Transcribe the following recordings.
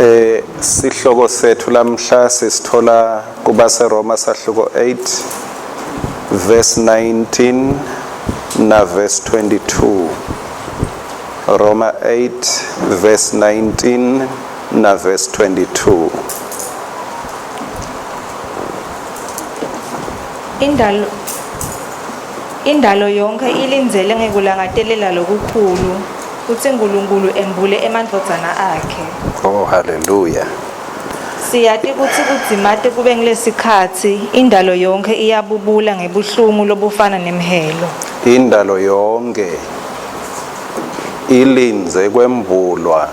Eh sihloko sethu lamhla sisithola kubaseRoma sahluko 8 verse 19 na verse 22. Roma 8 verse 19 na verse 22. Indalo Indalo yonkhe ilindzele ngekulangatelela lokukhulu kutsi Nkulunkulu embule emadvodzana akhe. Oh hallelujah. Siyati kutsi kudzimate kube ngulesikhatsi indalo yonkhe iyabubula ngebuhlungu lobufana nemhelo. Indalo yonkhe ilindze kwembulwa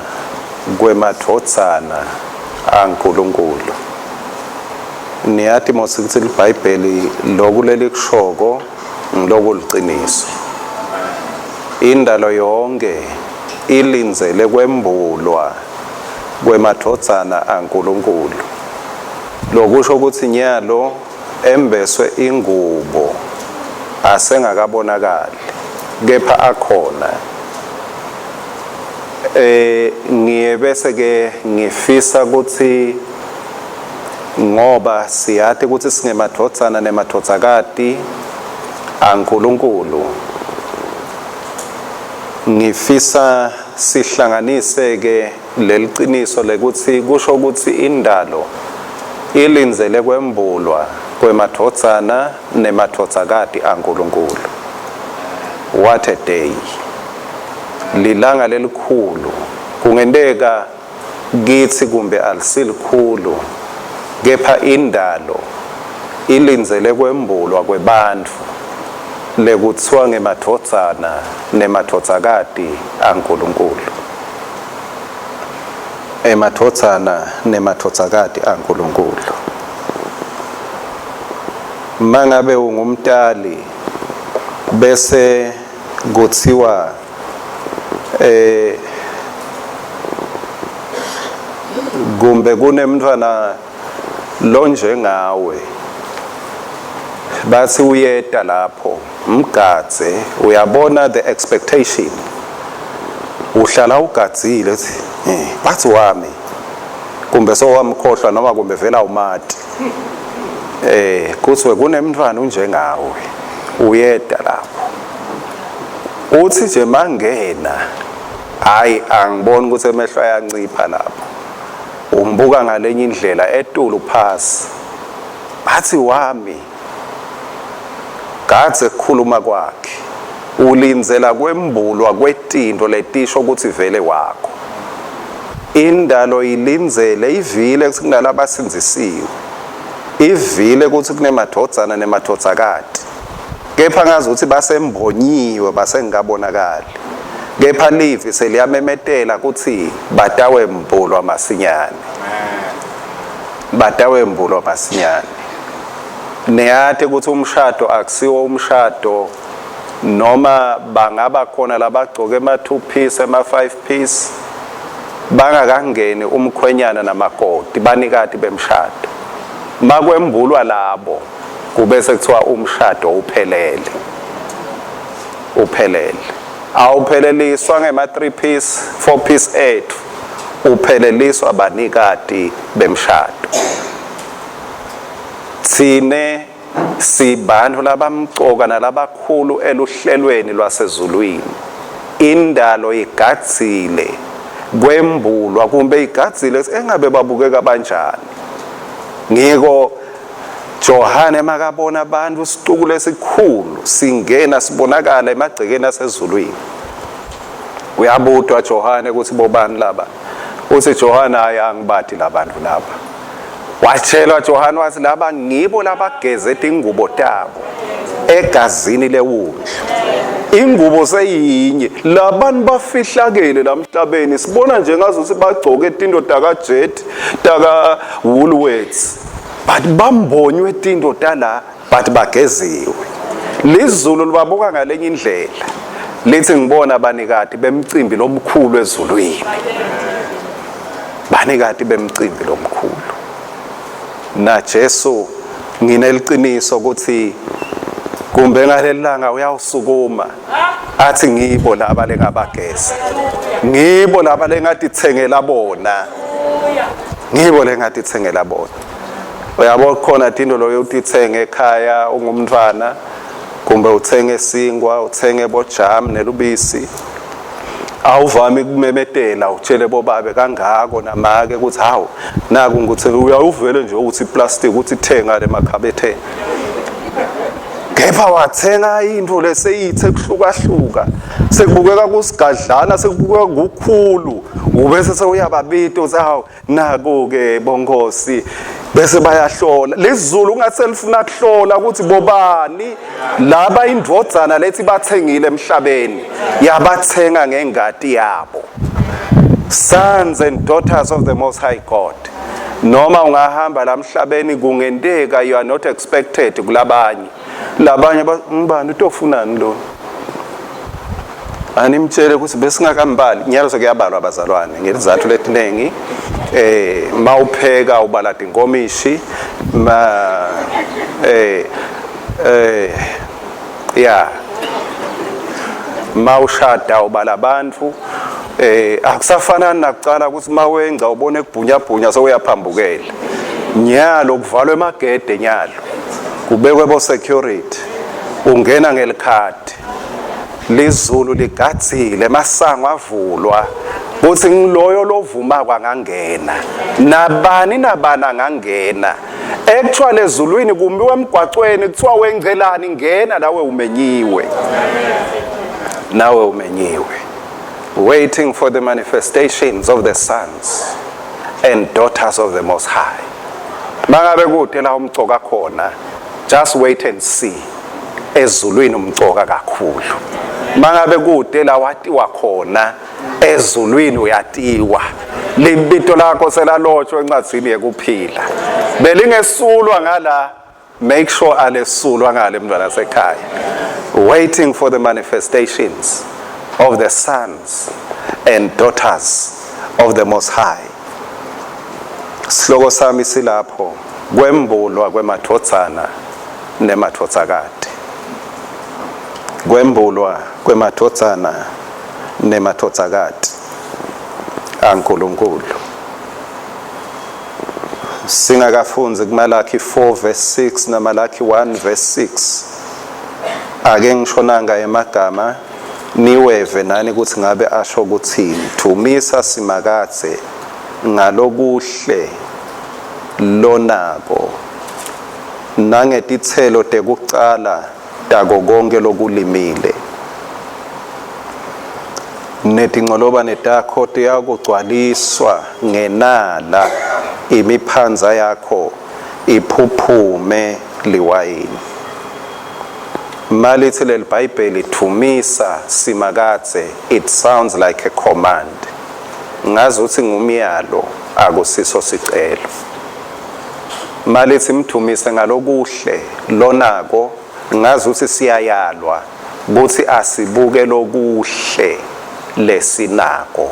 kwemadvodzana aNkulunkulu. Niyati mos kutsi liBhayibheli loku lelikushoko ngilokuliciniso. Indalo yonkhe ilindzele kwembulwa kwemadvodzana aNkulunkulu. Lokusho kutsi nyalo embeswe ingubo asengakabonakali kepha akhona. Eh ngiye bese ke ngifisa kutsi ngoba siyati kutsi singemadvodzana nemadvodzakati aNkulunkulu. Ngifisa sihlanganise ke leliciniso lekutsi kusho kutsi indalo ilindzele kwembulwa kwemadvodzana nemadvodzakati aNkulunkulu. What a day! Lilanga lelikhulu. Kungenteka kitsi kumbe alisilikhulu, kepha indalo ilindzele kwembulwa kwebantfu lekutsiwa ngemadvodzana nemadvodzakati aNkulunkulu. Emadvodzana nemadvodzakati aNkulunkulu. Mangabe ungumtali bese kutsiwa eh kumbe kunemntfwana lonjengawe bathi uyeta lapho mgadze uyabona the expectation uhlala ugadzile uthi eh bathi wami kumbe sowamkhohlwa noma kumbe vela umati eh kuthiwe kunemntfwana unjengawe uyeta lapho uthi nje mangena hayi angiboni ukuthi emehlo ayancipha lapho umbuka ngalenye indlela etulu phasi bathi wami gadze kukhuluma kwakhe ulindzela kwembulwa kwetinto letisho ukuthi vele wakho indalo ilindzele ivile ukuthi kunalabasindzisiwe ivile ukuthi kunemadvodzana nemadvodzakati Kepha ngazi ukuthi basembonyiwe basengikabonakali. Kepha livi seliyamemetela kutsi batawembulwa masinyane. Batawembulwa masinyane. Niyati kutsi umshado akusiwo umshado noma bangaba khona labagcoke ema-two piece ema-five piece bangakangeni umkhwenyana namakoti banikati bemshado makwembulwa labo kube sekuthiwa umshado uphelele uphelele awupheleliswa ngema 3 piece 4 piece ethu upheleliswa banikati bemshado thine sibantu labamcoka nalabakhulu eluhlelweni lwasezulwini indalo igadzile kwembulwa kumbe igadzile engabe babukeka banjani ngiko Johane makabona abantu isicuku lesikhulu singena sibonakala emagcekeni asezulwini. Uyabutwa Johane ukuthi bobani laba. Uthi Johane hayi angibati labantu laba. Watshelwa Johane wathi laba ngibo labageze tingubo tabo egazini lewundlu. Ingubo seyinye labantu bafihlakele lamhlabeni sibona nje ngazuthi bagcoke tinto taka Jet taka Woolworths but bambonywe tinto tala but bageziwe lizulu libabuka ngalenye indlela lithi ngibona abanikati bemcimbi lomkhulu ezulwini banikati bemcimbi lomkhulu na Jesu ngineliciniso ukuthi kumbe ngalelanga uyawusukuma. Athi ngibo laba lengabageza, ngibo laba lengatithengela bona, ngibo lengatithengela bona. Uyabo khona tinto loyo utitsenge ekhaya ungumntwana, kumbe uthenge singwa, uthenge bojam nelubisi, awuvami kumemetela utshele bobabe kangako namake ukuthi hawu naku ngikuthenge. Uyawuvele nje uthi plastic uthi thenga le makhabetheni, kepha wathenga into leseyithe kuhlukahluka, sekubukeka kusigadlana, sekubukeka kukhulu, ubese sewuyababita uthi hawu naku-ke bonkosi, bese bayahlola. Lizulu ungathi selifuna kuhlola ukuthi bobani laba indvodzana lethi bathengile emhlabeni, yabathenga ngengati yabo. Sons and daughters of the Most High God. Noma ungahamba la emhlabeni kungenteka you are not expected kulabanye, labanye ngibani utofunani lo, animtshele ukuthi besingakambali. Nyalo sekuyabalwa abazalwane ngelizathu letinengi. Mawupheka ubala tinkomishi, ma ya mawushada ubala abantu. Akusafanani nakucala ukuthi mawengca ubone kubhunyabhunya sewuyaphambukela. Nyalo kuvalwe emagede, nyalo kubekwe bo security, ungena ngelikhadi. Lizulu ligadzile, emasango avulwa kuthi ngiloyo lovuma kwangangena, nabani nabani angangena. Actually ezulwini kumiwe emgwacweni, kuthiwa wengcelani, ngena nawe, umenyiwe, nawe umenyiwe. Waiting for the manifestations of the sons and daughters of the Most High. Mangabe kude la umcoka khona, just wait and see, ezulwini umcoka kakhulu. Mangabe kude la watiwa khona, ezulwini uyatiwa, libito lakho selalotshwa encwadzini yekuphila, belingesulwa ngala, make sure alesulwa ngale mntwana sekhaya. Waiting for the manifestations of the sons and daughters of the Most High. Sihloko sami silapho, kwembulwa kwemadvodzana nemadvodzakati, kwembulwa kwemadvodzana nemadvodzakati aNkulunkulu. Singakafundzi kuMalaki 4 verse 6 naMalaki 1 verse 6, ake ngishonanga emagama niweve nani ukuthi ngabe asho kuthini. Thumisa Simakadze ngalokuhle lonako nangetitselo tekucala tako konke lokulimile, netinqolobane takho tiyakugcwaliswa ngenala, imiphanza yakho iphuphume liwayini. Malithi leli Bhayibheli thumisa Simakadze, it sounds like a command, ngazi uthi ngumyalo, akusiso sicelo. Malithi mthumise ngalokuhle lonako, ngazi uthi siyayalwa kuthi asibuke lokuhle lesinako,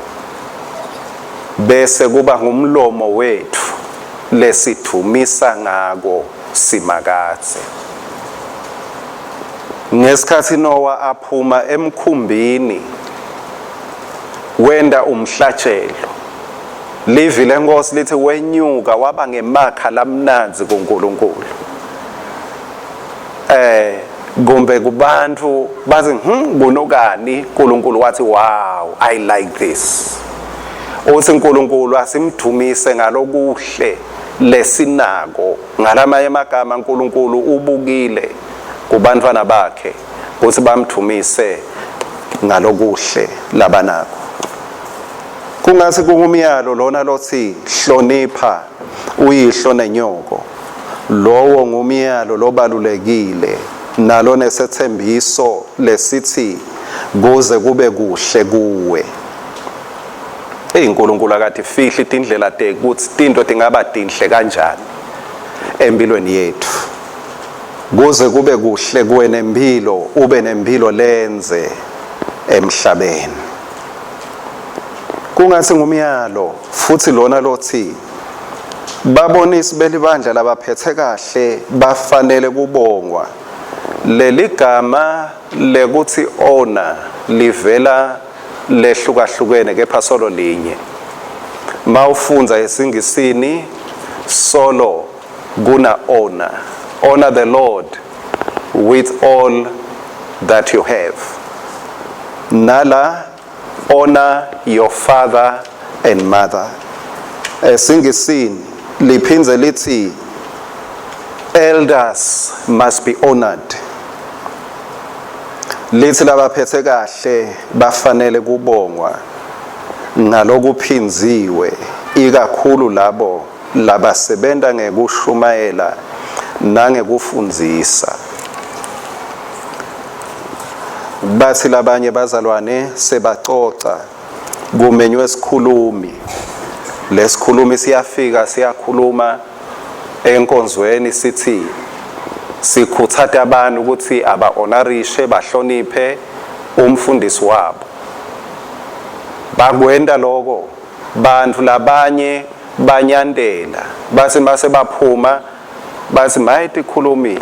bese kuba ngumlomo wethu lesithumisa ngako Simakadze. Ngesikhathi Noah aphuma emkhumbini wenda umhlatshelo, livi lenkosi lithi wenyuka waba ngemakha lamnandzi kuNkulunkulu. Kumbe kubantu bathi kunokani, uNkulunkulu wathi wow, I like this. Uthi uNkulunkulu asimdumise ngalokuhle lesinako. Ngalamanye amagama, uNkulunkulu ubukile kubantwana bakhe ukuthi bamthumise ngalokuhle labanako. Kungase kungumyalo lona lothi hlonipha uyihlo nenyoko. Lowo ngumyalo lobalulekile nalo nesethembiso lesithi kuze kube kuhle kuwe. Eyi, uNkulunkulu akatifihli tindlela tekuthi tinto tingaba tinhle kanjani empilweni yethu. Kuze kube kuhle kuwe nempilo, ube nempilo lenze emhlabeni. Kungathi ngumyalo futhi lona lothi babonisi belibandla labaphethe kahle bafanele kubongwa. Leli gama lekuthi honor Livela lehlukahlukene kepha solo linye. Mawufundza esingisini solo kuna honor. Honor the Lord with all that you have. Nala honor your father and mother. Esingisini liphindze lithi elders must be honored. Lithi labaphethe kahle bafanele kubongwa ngalokuphinziwe ikakhulu labo labasebenta ngekushumayela nangekufundzisa. Bathi labanye bazalwane sebacoca kumenywe sikhulumi. Lesikhulumi siyafika siyakhuluma enkonzweni sithi sikhuthata abantu ukuthi aba-honorishe bahloniphe umfundisi wabo. Bakwenta loko bantfu labanye banyantela bathi mase baphuma bathi maye tikhulumi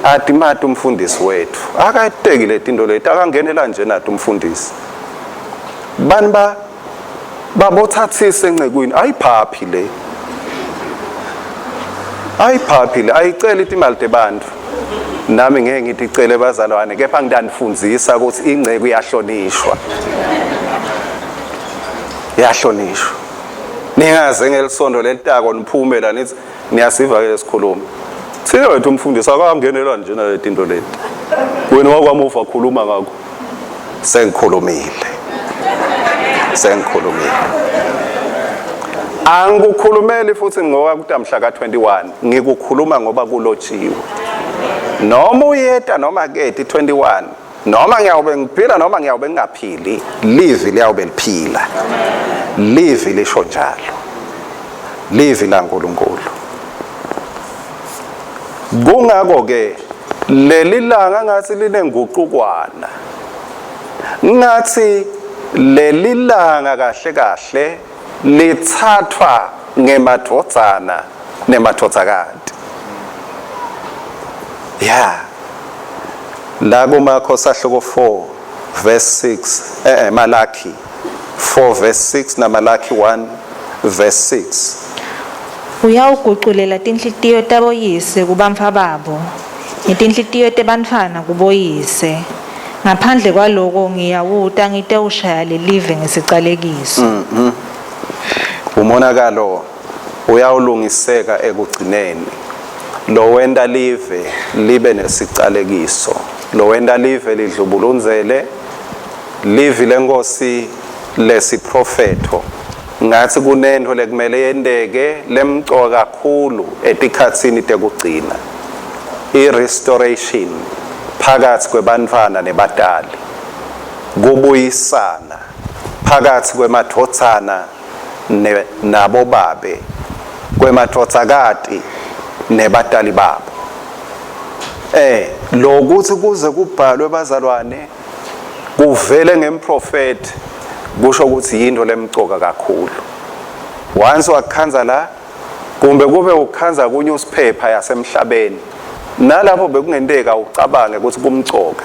atimati umfundisi wethu akayiteki letinto leti akangenela nje nato umfundisi bani ba babothathise encekwini ayiphaphi le ayiphaphi le ayiceli imali tebantfu nami ngeke ngiticele bazalwane kepha ngitanifundzisa ukuthi inceku iyahlonishwa iyahlonishwa ningaze ngelisondo lelitako niphume la nithi niyasiva ke sikhuluma thina wethu umfundisi akangenelwa nje nale tinto leti wena wakwamuva khuluma ngakho sengikhulumile sengikhulumile angikukhulumeli futhi ngoba kutamhla ka-21 ngikukhuluma ngoba kulotshiwe noma uyeta noma keti 21 noma ngiyawube ngiphila noma ngiyawube ngingaphili livi liyawube liphila livi lisho njalo livi laNkulunkulu kungako ke leli langa ngathi linenguqukwana ngathi leli langa kahle kahle lithathwa ngemadvodzana nemadvodzakati ya la kumakho sahluko 4 verse 6 Malaki 4 verse 6 na Malaki 1 verse 6. Uyawuguculela tinhlitiyo taboyise kubantfwa babo, netinhlitiyo tebantfwana kuboyise. Ngaphandle kwaloko ngiyawuta ngitewushaya lelive ngesicalekiso. Umonakalo uyawulungiseka ekugcineni. Lowenta live libe nesicalekiso, lowenta live lidlubulundzele livi lenkosi lesiprofetho ngathi kunento lekumele yenteke lemcoka kakhulu etikhatsini tekugcina i-restoration phakathi kwebantfwana nebatali kubuyisana phakathi kwemadvodzana nabobabe kwemadvodzakati nebatali babo lokuthi kuze kubhalwe bazalwane kuvele ngemprofeti kusho ukuthi yinto lemcoka kakhulu once wakhanza la kumbe kube ukhanza ku newspaper yasemhlabeni nalapho bekungenteka ucabange ukuthi kumcoka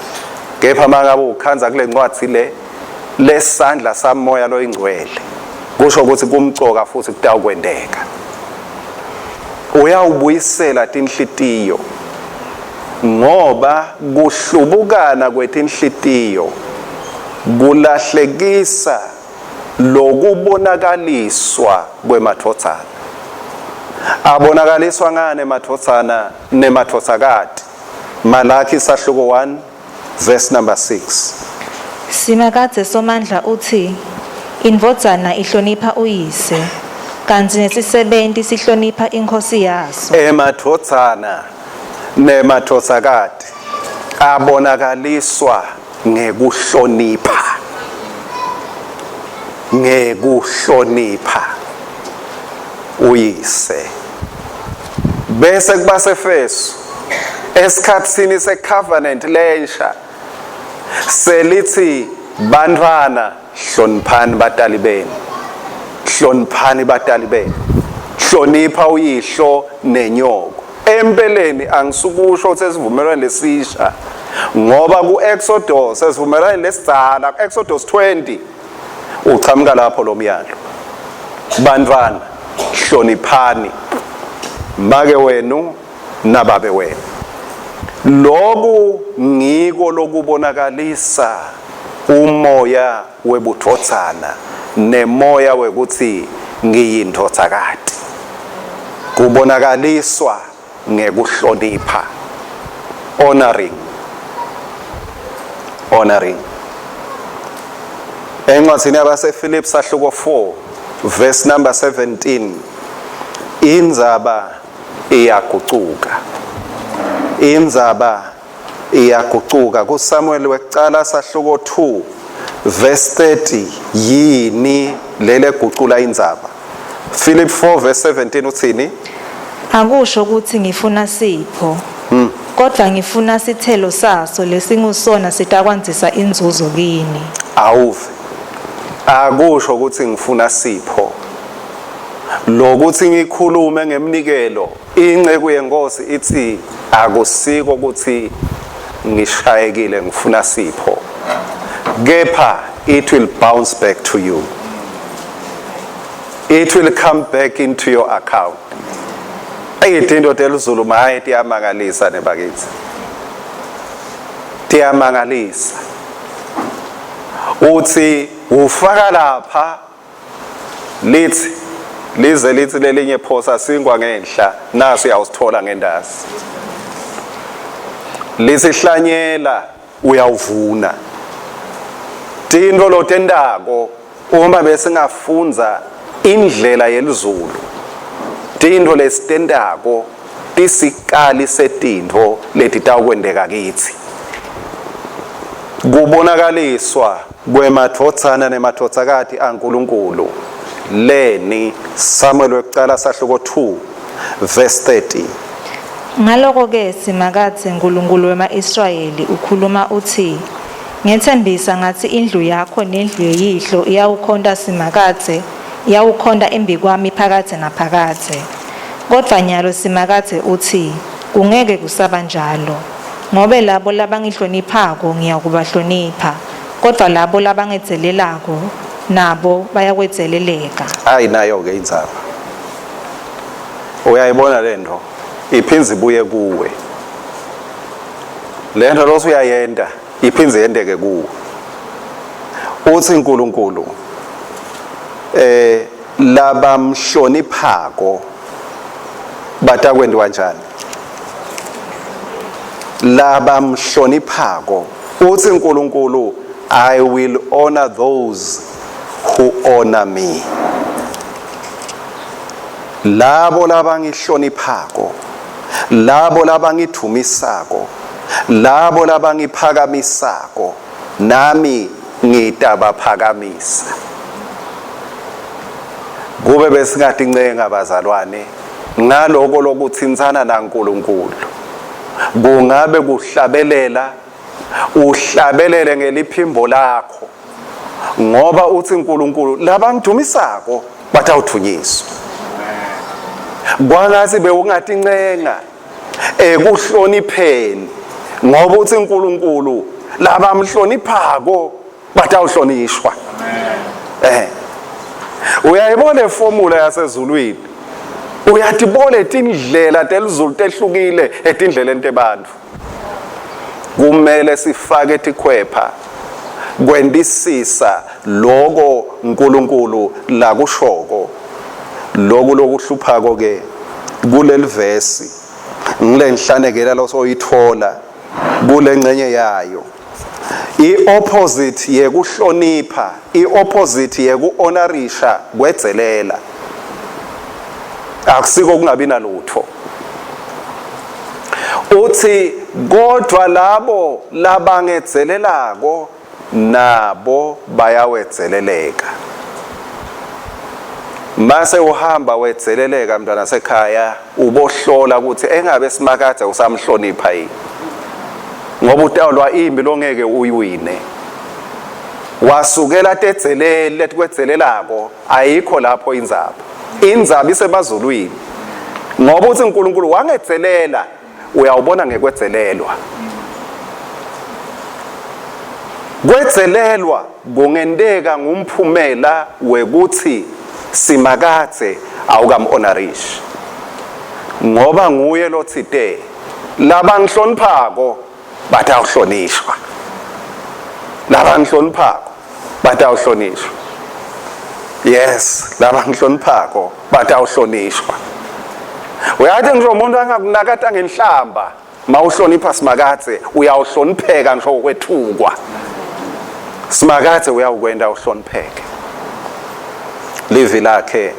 kepha mangabe ukhanza kule ncwadi le lesandla samoya loyingcwele kusho ukuthi kumcoka futhi kutawukwenteka uyawubuyisela tinhlitiyo ngoba kuhlubukana kwetinhlitiyo kulahlekisa lokubonakaliswa kwemadvodzana abonakaliswa ngani emadvodzana nemadvodzakati Malaki sahluko 1 verse number 6. Simakadze Somandla utsi, Indvodzana ihlonipha uyise, kantsi nesisebenti sihlonipha inkhosi yaso. Emadvodzana nemadvodzakati abonakaliswa ngekuhlonipha. Ngekuhlonipha uyise. Bese kuba sefesu esikhatsini secovenant lensha selithi bantwana hloniphani batali benu hloniphani batali benu hlonipha uyihlo nenyoko empeleni angisukusho ukuthi esivumelwano lesisha Ngoba ku-Exodus esivumelwaneni lesidzala, ku-Exodus 20 uchamuka lapho lo myalo. Bantwana hloniphani make wenu nababe wenu. Loku ngiko lokubonakalisa umoya webudvodzana nemoya wekuthi ngiyindvodzakati. Kubonakaliswa ngekuhlonipha, honoring, honoring. Encwadzini yabaseFilipi sahluko 4 verse number 17 indzaba iyagucuka. Indzaba iyagucuka kuSamuel wekucala sahluko 2 verse 30 yini lele gucula indzaba. Philip 4 verse 17 uthini? Akusho ukuthi ngifuna sipho. Kodwa ngifuna sithelo saso lesingusona sitakwandzisa inzuzo kini. Awuve. Akusho ukuthi ngifuna sipho. Lokuthi ngikhulume ngemnikelo inceku yenkosi ithi akusiko ukuthi ngishayekile ngifuna sipho. Kepha it will bounce back to you. It will come back into your account. Eyi indoda elizulu maye tiyamangalisa nebakithi. Tiyamangalisa. Uthi ufaka lapha lithi lize lithi lelinye phosa singwa ngenhla naso uyawusithola ngendasi. Lithi hlanyela uyawuvuna. Tintfo lotentako uma besingafundza indlela yelizulu, tintfo lesitentako tisikali setintfo letitawukwenteka kitsi. Kubonakaliswa kwemadvodzana nemadvodzakati aNkulunkulu leni Samuel wekucala sahluko 2 verse 30. Ngaloko-ke Simakadze Nkulunkulu wema-Israyeli ukhuluma utsi, Ngetsembisa ngatsi indlu yakho nendlu yeyihlo iyawukhonta Simakadze, iyawukhonta embikwami phakadze naphakadze. Kodvwa nyalo Simakadze utsi, Kungeke kusaba njalo, ngobe labo labangihloniphako ngiyakubahlonipha, kodvwa labo labangedzelelako nabo bayakwedzeleleka. Ayi nayo-ke indzaba. Uyayibona lento iphindze ibuye kuwe. Lento losu uyayenta iphindze yenteke kuwe. Uthi uNkulunkulu labamhloniphako batakwentiwa njani? Labamhloniphako uthi uNkulunkulu I will honor those who honor me. Labo labangihloniphako, labo labangidvumisako, labo labangiphakamisako, nami ngitabaphakamisa. Kube besingatincenga bazalwane ngaloko lokutsintsana naNkulunkulu, kungabe kuhlabelela, uhlabelele ngeliphimbo lakho, ngoba uthi uNkulunkulu labangidumisako batawuthunyiswa. Kwangathi bewungatincenga ekuhlonipheni, ngoba uthi uNkulunkulu labamhloniphako batawuhlonishwa. Uyayibona iformula yasezulwini, uyatibona etindlela telizulu tehlukile etindleleni tebantfu. Kumele sifake tikhwepha kwendisisa loko uNkulunkulu lakushoko. Loku lokuhluphako ke kuleli vesi ngilenhlanekela losoyithola kulengcenye yayo, i-opposite yekuhlonipha, i-opposite yeku-honorisha kwedzelela. Akusiko kungabi nalutho. Uthi kodwa labo labangedzelelako nabo bayawedzeleleka. Mase uhamba wedzeleleka mntwana sekhaya, ubohlola ukuthi engabe Simakadze usamhlonipha yini, ngoba utawulwa imbi longeke uyiwine. Wasukela tedzeleli letikwedzelelako, ayikho lapho indzaba. Indzaba isemazulwini, ngoba uthi uNkulunkulu wangedzelela, uyawubona ngekwedzelelwa. Kwedzelelwa kungenteka ngumphumela wekuthi Simakadze awukamu-honorishi, ngoba nguye lotsite labangihloniphako batawuhlonishwa, labangihloniphako batawuhlonishwa. Yes, labangihloniphako batawuhlonishwa. Uyathi ngisho umuntu angakunakata ngenhlamba Mawuhlonipha Simakadze uyawuhlonipheka ngisho kwethukwa. Simakadze uyawukwenta uhlonipheke. Livi lakhe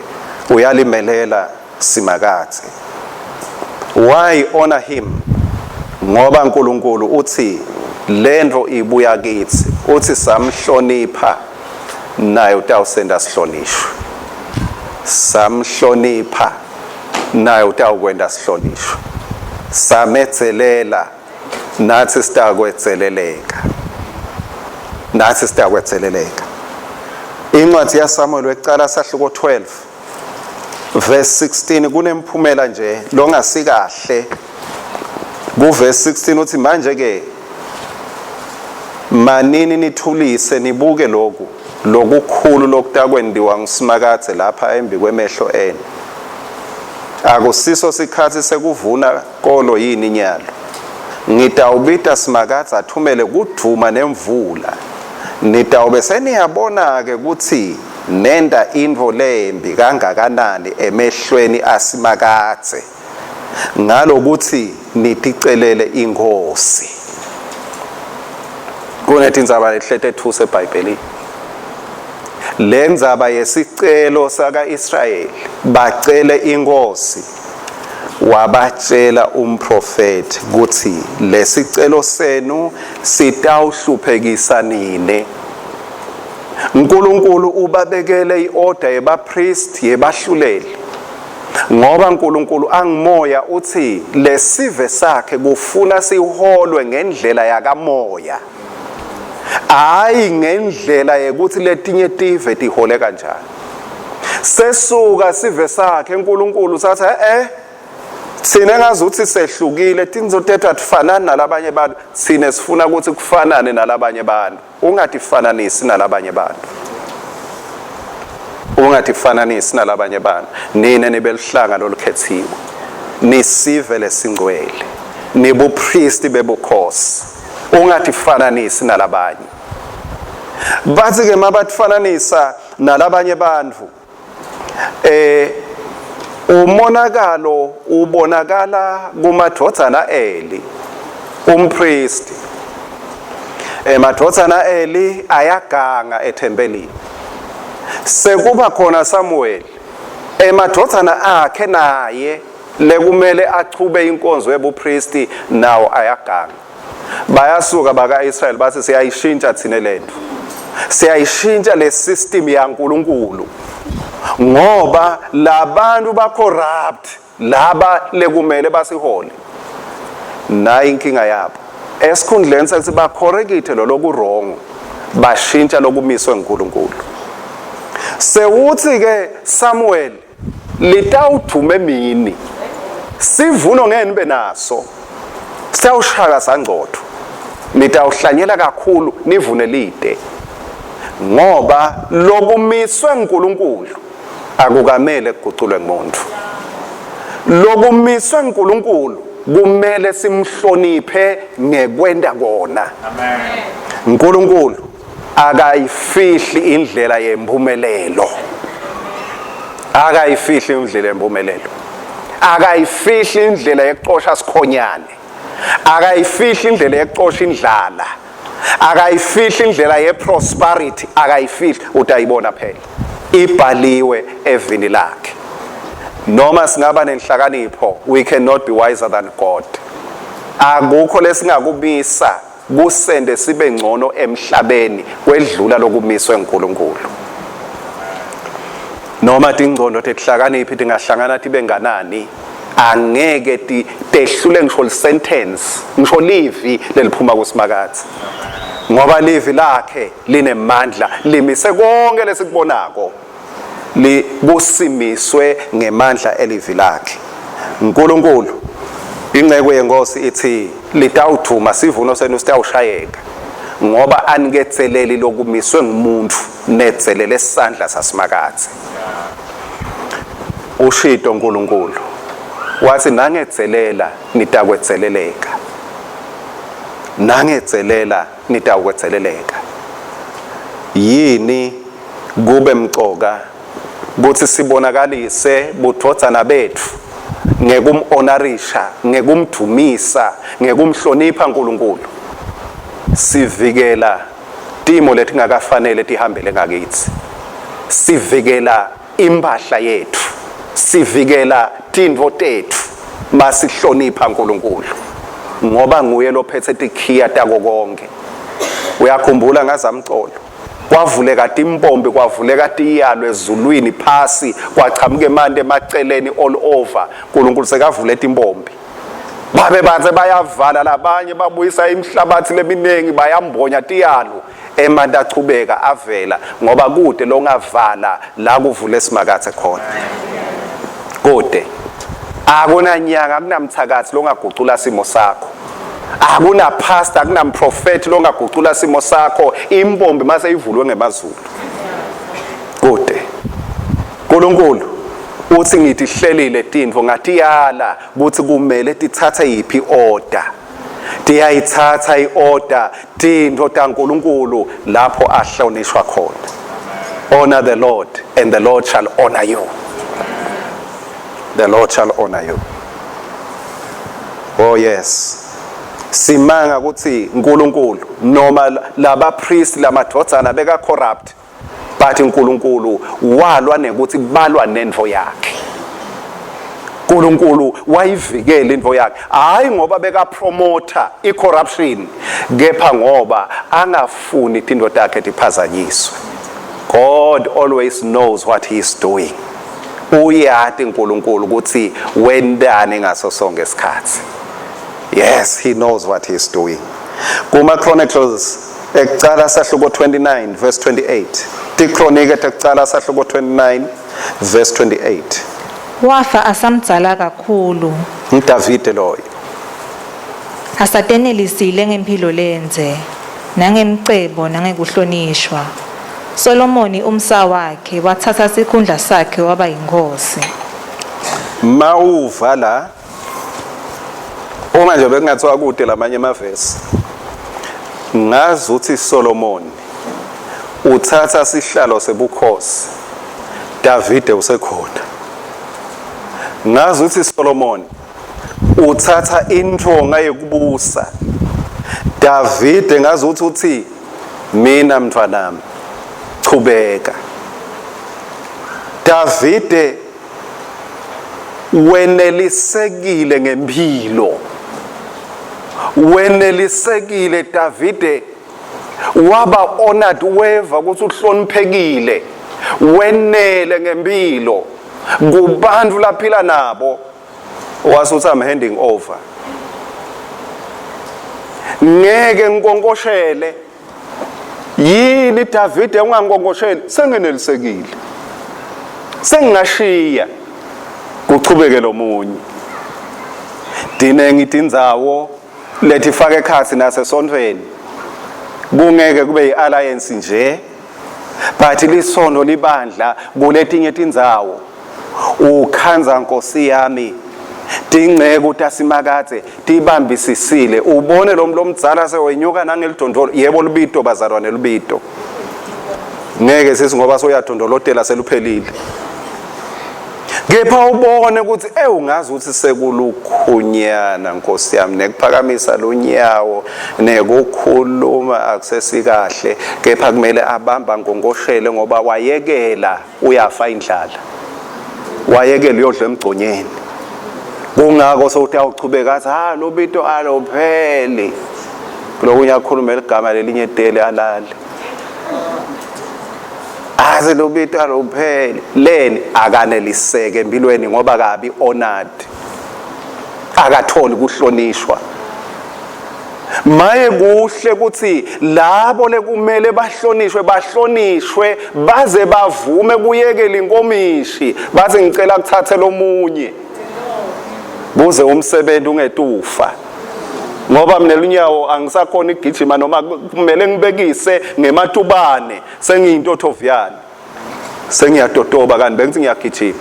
uyalimelela Simakadze. Why honor him? Ngoba uNkulunkulu uthi lento ibuya kithi, uthi samhlonipha naye utawusenda sihlonishwe. Samhlonipha naye utawukwenta sihlonishwe. Samedzelela natsi sitakwedzeleleka, natsi sitakwedzeleleka. Incwadi yaSamuel wekucala sahluko 12 verse 16 kunemphumela nje longasikahle. Ku verse 16 uthi manje ke manini nithulise nibuke lokhu lokukhulu lokutakwentiwa nguSimakadze lapha embi kwemehlo enu. Akusiso sikhatsi sekuvuna kolo yini nyalo? Ngitawubita Simakadze athumele kudvuma nemvula. Nitawube seniyabona-ke kutsi nenta intfo lembi kangakanani emehlweni aSimakadze ngalokutsi niticelele inkhosi. Kunetindzaba letihleti ethusa eBhayibhelini. Le ndzaba yesicelo saka-Israyeli bacele inkhosi wabatshela umprofethi kutsi lesicelo senu sitawuhluphekisa nine. uNkulunkulu ubabekele iorder yebapriest yebahluleli ngoba uNkulunkulu angimoya uthi lesive sakhe kufuna siholwe ngendlela yakamoya, hayi ngendlela yekuthi letinye tive tihole kanjani. Sesuka sive sakhe uNkulunkulu sathi eh thina ngazuthi sehlukile, tinzo tethu atifanani nalabanye bantu, thina sifuna ukuthi kufanane nalabanye bantu. Ungatifananisi nalabanye bantu, ungatifananisi nalabanye bantu. Nine nibeluhlanga lolukhetsiwe, nisive lesingcwele, nibupristi bebukhosi. Ungatifananisi nalabanye. Bathi ke mabatifananisa nalabanye bantu umonakalo ubonakala kumadvodzana Eli umpristi. Emadvodzana Eli ayaganga ethempelini. Sekuba khona Samuel, emadvodzana akhe naye lekumele achube inkonzo yebupristi nawo ayaganga. Bayasuka baka-Israyeli bathi siyayishintsha thina lento, siyayishintsha le system yaNkulunkulu ngoba labantu ba-corrupt laba lekumele basihole. Nayi inkinga yabo, esikhundleni sekuthi bakhorekithe lo lokuwrong, bashintsha lokumiswe nguNkulunkulu. Sewuthi ke Samuel litawuduma emini, sivuno ngeke nibe naso, sitawushaka sangcotho, nitawuhlanyela kakhulu nivune lide, ngoba lokumiswe nguNkulunkulu akukamele kuguculwe ngumuntu. Lokumiswe nguNkulunkulu kumele simhloniphe ngekwenta kona. Amen. uNkulunkulu akayifihli indlela yempumelelo, akayifihli indlela yempumelelo, akayifihli indlela yekucosha sikhonyane, akayifihli indlela yekucosha indlala, akayifihli indlela yeprosperity, akayifihli. Utayibona phela ibhaliwe evini lakhe. Noma singaba nenhlakanipho, we cannot be wiser than God. Akukho lesingakubisa kusende sibe ngcono emhlabeni kwedlula lokumiswe nguNkulunkulu. Noma tingcondo tetihlakaniphi tingahlangana tibe nganani, angeke tehlule ngisho lisentence, ngisho livi leliphuma kuSimakadze, ngoba livi lakhe linemandla, limise konke lesikubonako, likusimiswe ngemandla elivi lakhe. uNkulunkulu inceku yenkosi ithi litawudvuma sivuno senu sitawushayeka. Ngoba aniketseleli lokumiswe ngumuntu, netselele sandla saSimakadze. Ushito uNkulunkulu wathi nangetselela nitakwetseleleka. Nangetselela nitawukwetseleleka. Yini kube mcoka kutsi sibonakalise budvodzana betfu ngekum-honorisha, ngekumdvumisa, ngekumhlonipha uNkulunkulu. Sivikela timo letingakafanele tihambele ngakitsi. Sivikela impahla yetfu, sivikela tintfo tetfu masihlonipha uNkulunkulu ngoba nguye lophethe tikhiya tako konke. Uyakhumbula ngazamcolo kwavuleka timpompi kwavuleka tiyalo ezulwini phasi kwachamuka emanti emaceleni all over. uNkulunkulu sekavule timpompi. Babe bathe bayavala labanye babuyisa imihlabathi leminingi bayambonya tiyalo emanti achubeka avela ngoba kude longavala la kuvule simakathe khona. Kude akunanyanga akunamthakathi longagucula simo sakho, akuna pastor akunamprofeti longagucula simo sakho. Impompi mase ivulwe ngemazulu kude. uNkulunkulu uthi ngitihlelile tintfo ngatiyala kutsi kumele titsatse yiphi order. Tiyayitsatsa iorder tintfo taNkulunkulu lapho ahlonishwa khona. Honor the Lord and the Lord shall honor you. The Lord shall honor you. Oh yes. Simanga ukuthi uNkulunkulu noma laba priest lamadvodzana beka corrupt, but uNkulunkulu walwa nekuthi balwa nentfo yakhe. uNkulunkulu wayivikela intfo yakhe, hayi ngoba beka promoter icorruption, kepha ngoba angafuni tintfo takhe tiphazanyiswe. God always knows what he is doing. Uyati uNkulunkulu ukuthi wentani ngaso sonke isikhathi. Yes, he knows what he is doing. Kuma Chronicles ekucala sahluko 29 verse 28. Tikronike tekucala sahluko 29 verse 28. Wafa asamdzala kakhulu, NguDavide loyo. Asatenelisile ngemphilo lendze, nangemcebo nangekuhlonishwa. Solomoni umsa wakhe watsatsa sikhundla sakhe waba yinkhosi. Mawuva la uma nje bekungathiwa kude lamanye amavesi, ngazi ukuthi Solomon uthatha sihlalo sebukhosi, Davide usekhona. Ngazi ukuthi Solomon uthatha intonga yekubusa, Davide ngazi ukuthi uthi mina mntwanami chubeka. Davide wenelisekile ngempilo, wenelisekile Davide, waba honored, weva ukuthi uhloniphekile, wenele ngempilo kubantu laphila nabo. Wasuthi I'm handing over, ngeke ngikonkoshele. Yini Davide ungangongosheli? Sengenelisekile, sengingashiya kuchubeke lomunye. Dinengi tindzawo letifaka ekhatsi nasesontfweni, kungeke kube yi-alliance nje, but lisono libandla kuletinye tindzawo. Ukhandza Nkosi yami tingceku tasimakadze tibambisisile, ubone lo lomdzala sewenyuka nangelidondolo. Yebo lubito bazalwane, lubito ngeke sisi ngoba soyadondolotela seluphelile, kepha ubone ukuthi ewungazi ukuthi sekulukhunyana Nkosi yami, nekuphakamisa lunyawo nekukhuluma akusesikahle, kepha kumele abamba ngongoshele ngoba wayekela uyafa indlala, wayekela uyodla emgconyeni. Kungako sowutawuchubeka athi ha lubito alopheli, kulokunye akhulume ligama lelinye tele alale aze lubito alopheli leni. Akaneliseke empilweni ngoba kabi honored, akatholi kuhlonishwa. Maye kuhle ukuthi labo lekumele bahlonishwe bahlonishwe baze bavume kuyekela inkomishi, bathi ngicela kuthathe lomunye kuze umsebenzi ungetufa. Ngoba mina lunyawo angisakhona igijima noma kumele ngibekise ngematubane sengiyintothoviyane. Sengiyatotoba kanti bengithi ngiyagijima.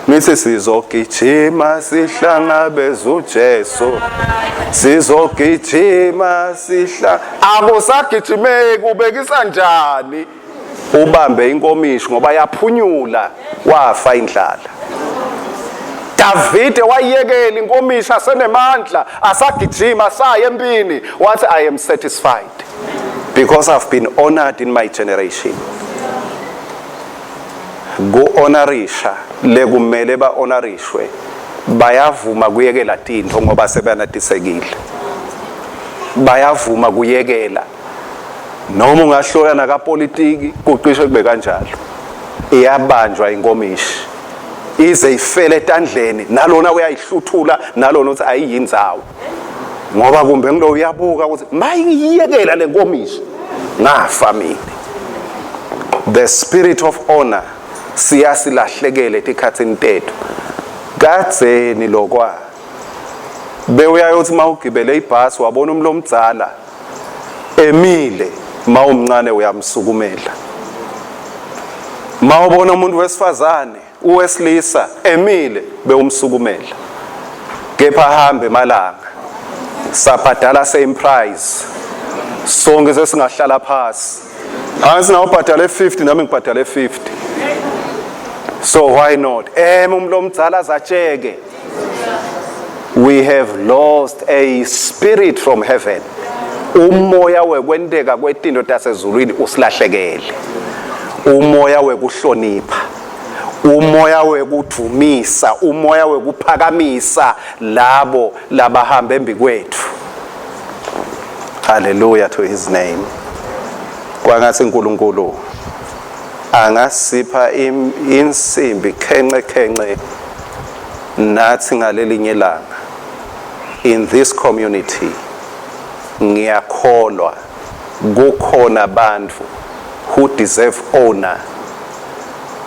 Ngithi sizogijima sihlangabeze uJesu. Sizogijima sihla akusagijimeki ubekisa njani? Ubambe inkomishi ngoba yaphunyula wafa indlala. Davide wayekela inkomishi asenemandla asagijima saya empini wathi I am satisfied because I've been honored in my generation. Ku-honorisha lekumele ba-honorishwe bayavuma kuyekela tintfo ngoba sebanatisekile. Bayavuma kuyekela noma ungahlola nakapolitiki kucishe kube kanjalo. Iyabanjwa inkomishi ize ifele etandleni nalona uyayihluthula nalona uthi ayiyindzawo ngoba kumbe ngilo uyabuka ukuthi mayiyekela lenkomishi ngafa mina. The spirit of honor siyasilahlekele etikhatsini tethu. Kadzeni lokwa bewuyayothi mawugibele ibhasi wabona umuntu omdzala emile, mawumncane uyamsukumela. Mawubona umuntu wesifazane uwesilisa emile bewumsukumela. Kepha hambe emalanga sabhadala same price sonke sesingahlala phasi. Angithi nawe ubhadale 50 nami ngibhadale 50. So why not? Umuntu omdzala azatsheke. We have lost a spirit from heaven. Umoya wekwenteka kwetinto tasezulwini usilahlekele. Umoya wekuhlonipha, umoya wekudvumisa, umoya wekuphakamisa labo labahamba embi kwethu. Hallelujah to his name. Kwangathi uNkulunkulu angasipha insimbi khenxe khenxe nathi ngalelinye ilanga in this community. Ngiyakholwa kukhona abantu who deserve honor.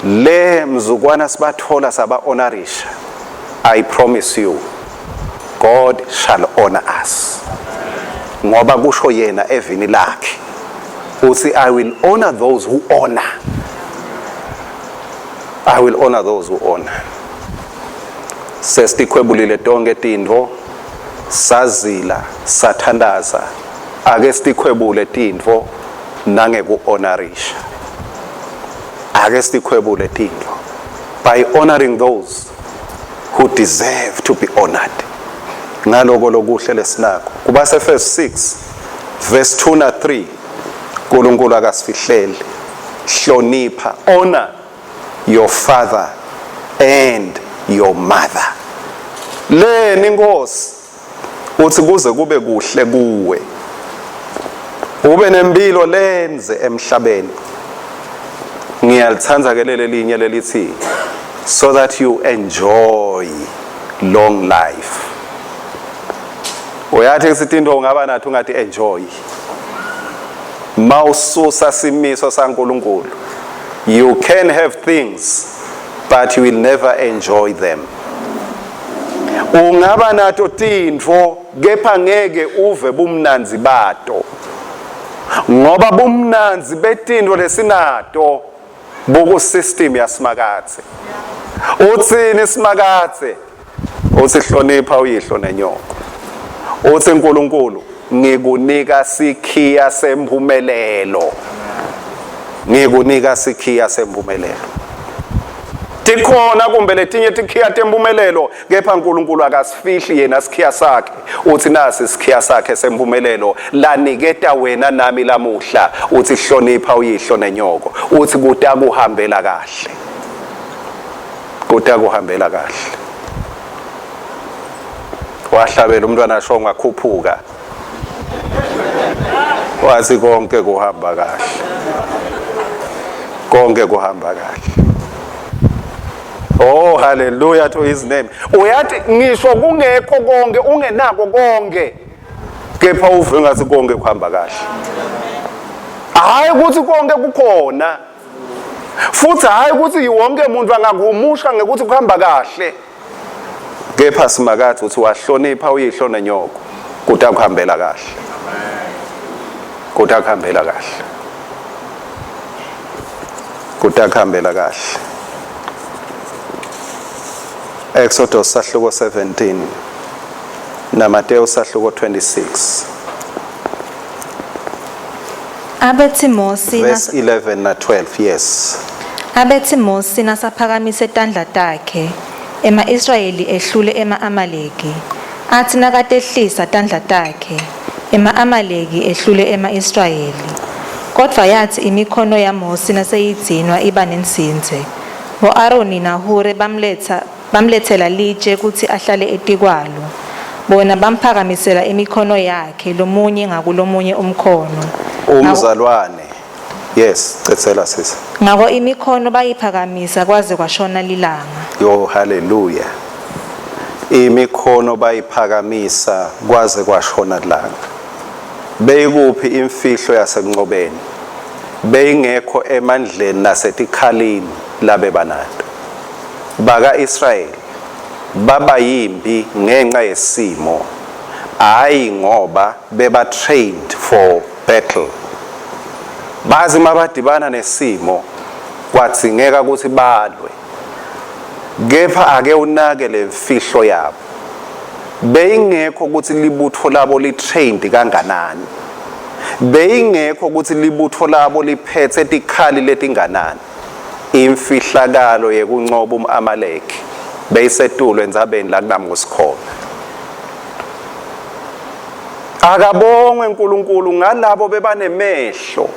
Le mzukwana sibathola saba honorisha, I promise you God shall honor us. Ngoba kusho yena evini lakhe uthi I will honor those who honor. I will honor those who honor. Sesitikhwebulile tonke tintfo, sazila, sathandaza, ake sitikhwebule tintfo nangeku-honorisha. Ake sitikhwebule tintfo by honoring those who deserve to be honored. Ngaloko lokuhle lesinako. Kubase verse 6 verse 2 na 3 uNkulunkulu akasifihleli. Hlonipha, honor your father and your mother. Leni inkosi uthi kuze kube kuhle kuwe, ube nempilo lenze emhlabeni. Ngiyalithanda ke leli linye lelithi so that you enjoy long life. Uyathi sithi into ungaba nathi ungathi enjoy. Mawususa simiso saNkulunkulu, you can have things but you will never enjoy them. Ungaba nato tintfo kepha ngeke uve bumnandzi bato, ngoba bumnandzi betintfo lesinato buku system yaSimakadze. Utsini Simakadze? Uthi hlonipha uyihlo nenyoko. Uthi uNkulunkulu ngikunika sikhiya sempumelelo. Ngikunika sikhiya sempumelelo. Tikhona kumbe letinye tikhiya tempumelelo, kepha uNkulunkulu akasifihli yena sikhiya sakhe. Uthi nasi sikhiya sakhe sempumelelo laniketa wena nami lamuhla. Uthi hlonipha uyihlo nenyoko. Uthi kutakuhambela kahle. Kutakuhambela kahle. Wahlabela umntwana asho ngakhuphuka. Wathi konke kuhamba kahle. Konke kuhamba kahle. Oh, hallelujah to his name. Uyathi ngisho kungekho konke, ungenako konke, kepha uve ngathi konke kuhamba kahle. Hayi ukuthi konke kukhona, futhi hayi ukuthi wonke umuntu angakuhumusha ngekuthi kuhamba kahle, kepha Simakadze uthi wahlonipha uyihlo nenyoko. Kutakuhambela kahle. Kutakuhambela kahle. Kutakuhambela kahle. Exodus sahluko 17 naMateyu sahluko 26. Abethi Mosi Verse 11 na 12 yes. Abethi Mosi nasaphakamise tandla takhe, ema-Israyeli ehlule ema-Amaleki. Atsi nakatehlisa tandla takhe, ema-Amaleki ehlule ema-Israyeli. Kodvwa yatsi imikhono yaMosi naseyidzinwa iba nensindze, bo-Aroni naHure bamletsa bamletsela litje kutsi ahlale etikwalo. Bona bamphakamisela imikhono yakhe lomunye ngakulomunye umkhono. Umzalwane. Yes, cedzela sisi. Ngako imikhono bayiphakamisa kwaze kwashona lilanga. Yo hallelujah. Imikhono bayiphakamisa kwaze kwashona lilanga. Beyikuphi imfihlo yasekunqobeni? Beyingekho emandleni nasetikhalini labebanato. Baka-Israyeli baba yimbi ngenxa yesimo, hayi ngoba beba trained for battle. Bazi mabadibana nesimo kwadzingeka ukuthi balwe. Kepha ake unake lemfihlo yabo. Beyingekho ukuthi libutho labo li-trained kanganani. Beyingekho ukuthi libutho labo liphethe tikhali letinganani. Imfihlakalo yekuncoba um-Amaleki beyisetulu entsabeni la kunaMosi khona. Akabongwe uNkulunkulu ngalabo bebanemehlo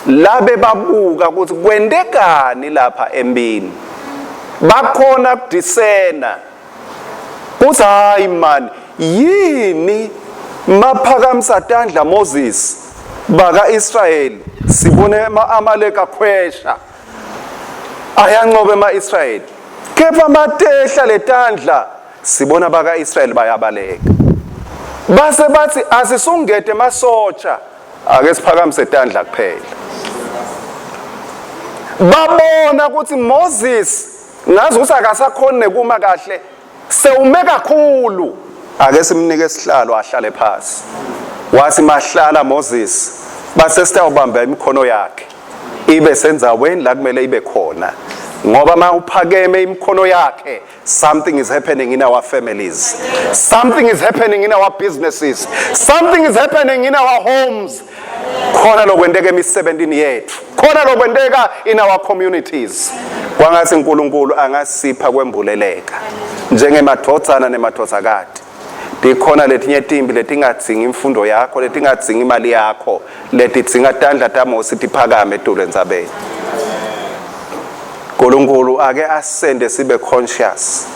labe babuka ukuthi kwentekani lapha empini. Bakhona kudisena kuthi hayi man yini maphakamisa tandla Moses baka Israyeli sibone ama-Amaleki akhwesha ayanqoba ema-Israyeli kepha matehla letandla sibona baka-Israyeli bayabaleka base bathi asisungede emasotsha ake siphakamise tandla kuphela babona ukuthi Moses ngazi ukuthi akasakhoni nekuma kahle sewume kakhulu ake simnike isihlalo ahlale phasi wathi mahlala Moses base sitawubamba imikhono yakhe ibe sendzaweni la kumele ibe khona ngoba uma uphakeme imikhono yakhe something is happening in our families something is happening in our businesses something is happening in our homes khona lokwenteka emisebentini yethu khona lokwenteka in our communities kwangathi uNkulunkulu angasipha kwembuleleka njengemadvodzana nemadvodzakati tikhona letinye timbi letingadzingi imfundo yakho letingadzingi imali yakho letidzinga tandla taMosi tiphakame etulu entsabeni uNkulunkulu ake asende sibe conscious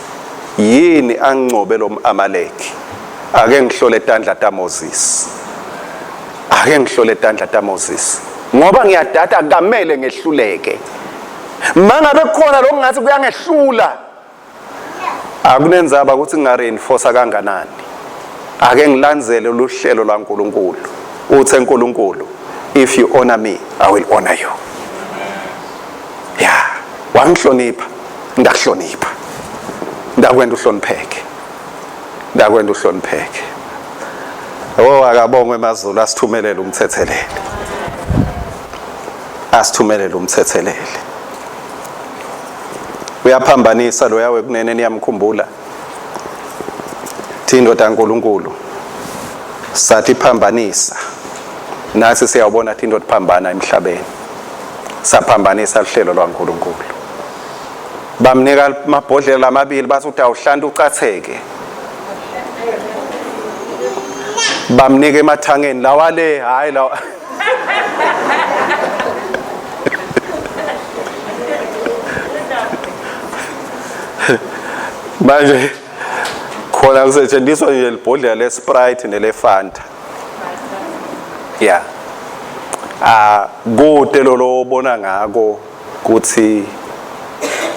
yini ancobe lo Amaleki ake ngihlole tandla taMoses ake ngihlole tandla taMoses ngoba ngiyadada akamele ngehluleke mangabe kukhona lokungathi kuyangehlula akunenzaba ukuthi ngingareinforce kanganani ake ngilandzele luhlelo lwaNkulunkulu uthe uNkulunkulu if you honor me i will honor you ya wangihlonipha ndakuhlonipha ndakwenda uhlonipheke ndakwenda uhlonipheke oh akabongwe emazulu asithumelele umthethelele asithumelele umthethelele uyaphambanisa loya wekunene niyamkhumbula thindoda kaNkuluNkulu sathi phambanisa nathi siyawubona thinto tiphambana emhlabeni saphambanisa uhlelo lwaNkuluNkulu bamnika amabhodlela lamabili bathi utawuhlanta ucatheke bamnika emathangeni lawa le hayi lawa manje khona kusetshenziswa nje libhodlela le-Sprite nele-Fanta ya ah kude lolo obona ngako kuthi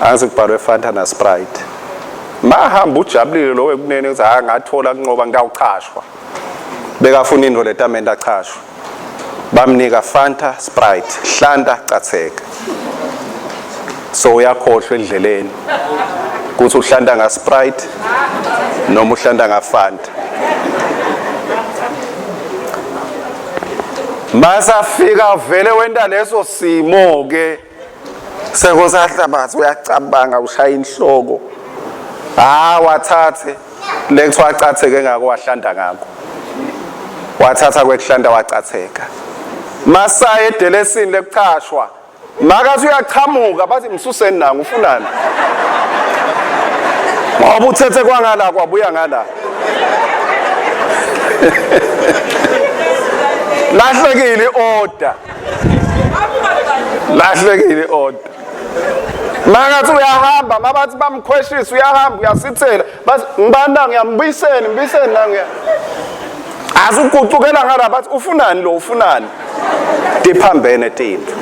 angithi kubhalwe Fanta na Sprite mahamba ujabulile lo wekunene ukuthi hayi ngathola kunqoba ngitawuchashwa bekafuna into letamende achashwe bamnika Fanta Sprite hlanta catheka so uyakhohlwa endleleni ukuthi uhlanta nga Sprite noma uhlanta nga Fanta. Masafika vele wenta leso simo ke sekusahlabathi uyacabanga ushaya inhloko. Ah wathathe lekuthiwa acatheke ngako wahlanda ngako. Wathatha kwekuhlanda wacatheka. Masaya edelesini lekuchashwa Makathi uyachamuka bathi msuseni nangu ufunani? Ngoba uthethe kwangala kwabuya ngala. Lahlekile iorder. Lahlekile iorder. Makathi uyahamba mabathi bamkhweshisa uyahamba uyasithela bathi ngibani na ngiyambuyiseni mbuyiseni na ngiya Azugucukela ngala bathi ufunani lo ufunani Tiphambene tintfo.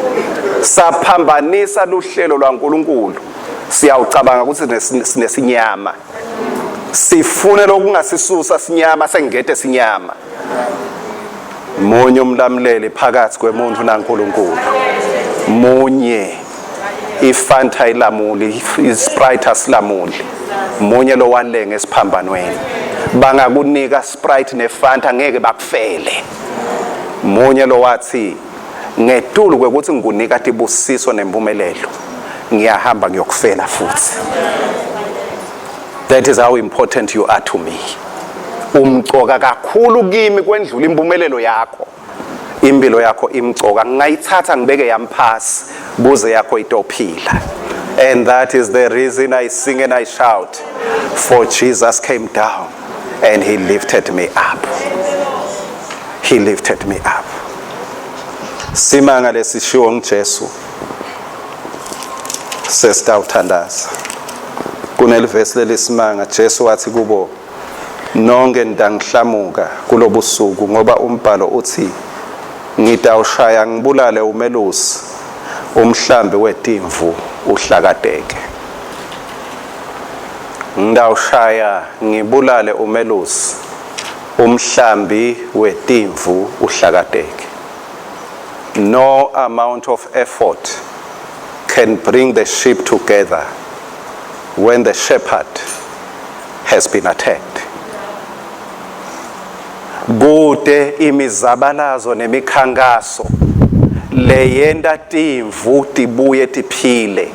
Saphambanisa luhlelo lwaNkulunkulu. Siyawucabanga ukuthi sinesinyama. Sifune lokungasisusa sinyama sengete sinyama. Munye umlamuleli phakathi kwemuntu naNkulunkulu. Munye. Ifanta ilamuli, iSprite asilamuli. Munye lowalenga esiphambanweni. Bangakunika Sprite neFanta ngeke bakufele. Munye lowathi ngetulu kwekuthi ngikunika tibusiso nempumelelo ngiyahamba ngiyokufela futhi. That is how important you are to me. Umcoka kakhulu kimi kwendlula impumelelo yakho. Impilo yakho imcoka ngingayithatha ngibeke yami phasi kuze yakho itophila. And that is the reason I sing and I shout for Jesus came down and he lifted me up. He lifted me up. Simanga lesishiwo nguJesu. Sesitawuthandaza. Kunelivesi lelisimanga Jesu wathi kubo nonke nitangihlamuka kulobusuku ngoba umbhalo uthi ngitawushaya ngibulale umelusi umhlambi wetimvu uhlakateke. Ngitawushaya ngibulale umelusi umhlambi wetimvu uhlakateke. No amount of effort can bring the sheep together when the shepherd has been attacked. Kude imizabalazo nemikhankaso leyenta timvu tibuye tiphile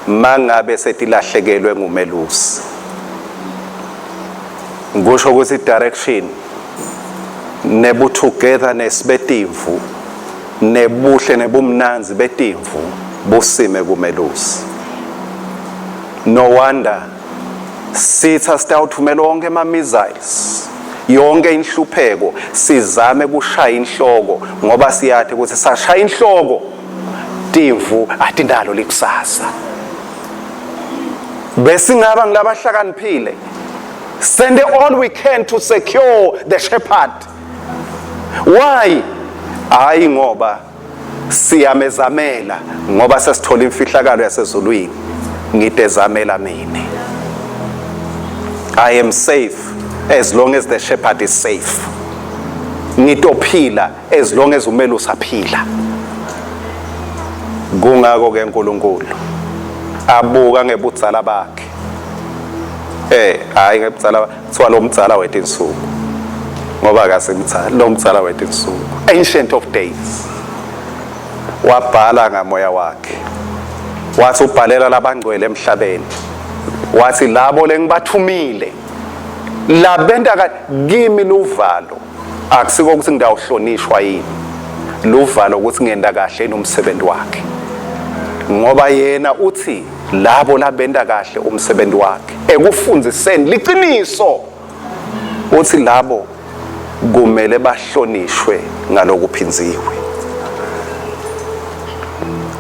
mangabe setilahlekelwe ngumelusi. Ngisho ukuthi direction nebutogetherness betimvu nebuhle nebumnanzi betimvu busime kumelusi. No wonder sitha sitawuthumela wonke ama missiles yonke inhlupheko sizame kushaya inhloko ngoba siyathi ukuthi sashaya inhloko timvu atinalo likusasa besingaba ngilabahlakaniphile send all we can to secure the shepherd why hayi ngoba siyamezamela ngoba sesithola imfihlakalo yasezulwini ngidezamela mina I am safe as long as the shepherd is safe ngitophila as long as umelusi aphila kungako ke uNkulunkulu abuka ngebudzala bakhe eh hayi ngebudzala kuthiwa lo mdzala wetinsuku ngoba akasimdzala lo mdzala wetinsuku ancient of days wabhala ngamoya wakhe wathi ubhalela labangcwele emhlabeni wathi labo lengibathumile labenta kimi luvalo akusiko ukuthi ngidawuhlonishwa yini luvalo ukuthi ngenta kahle yini umsebenzi wakhe ngoba yena uthi labo labenta kahle umsebenzi wakhe ekufundziseni liqiniso uthi labo kumele bahlonishwe ngalokuphinziwe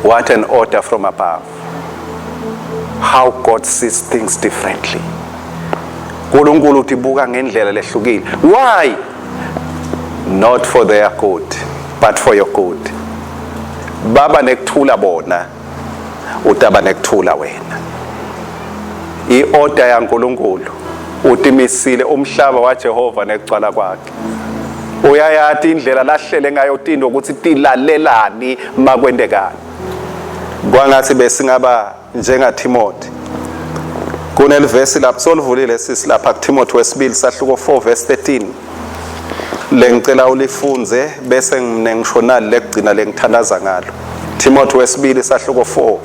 what an order from above how God sees things differently uNkulunkulu utibuka ngendlela lehlukile why not for their good but for your good baba nekuthula bona utaba nekuthula wena i-order yaNkulunkulu utimisile umhlaba waJehova nekugcwala kwakhe uyayati indlela lahlele ngayo tinto ukuthi tilalelani makwentekani kwangathi besingaba njengaTimothy kunelivesi lapho solivulile sisi lapha kuTimothy wesibili sahluko 4 verse 13 Lengicela ulifundze bese ngine ngisho nali lekugcina lengithandaza ngalo. Timothy wesibili sahluko 4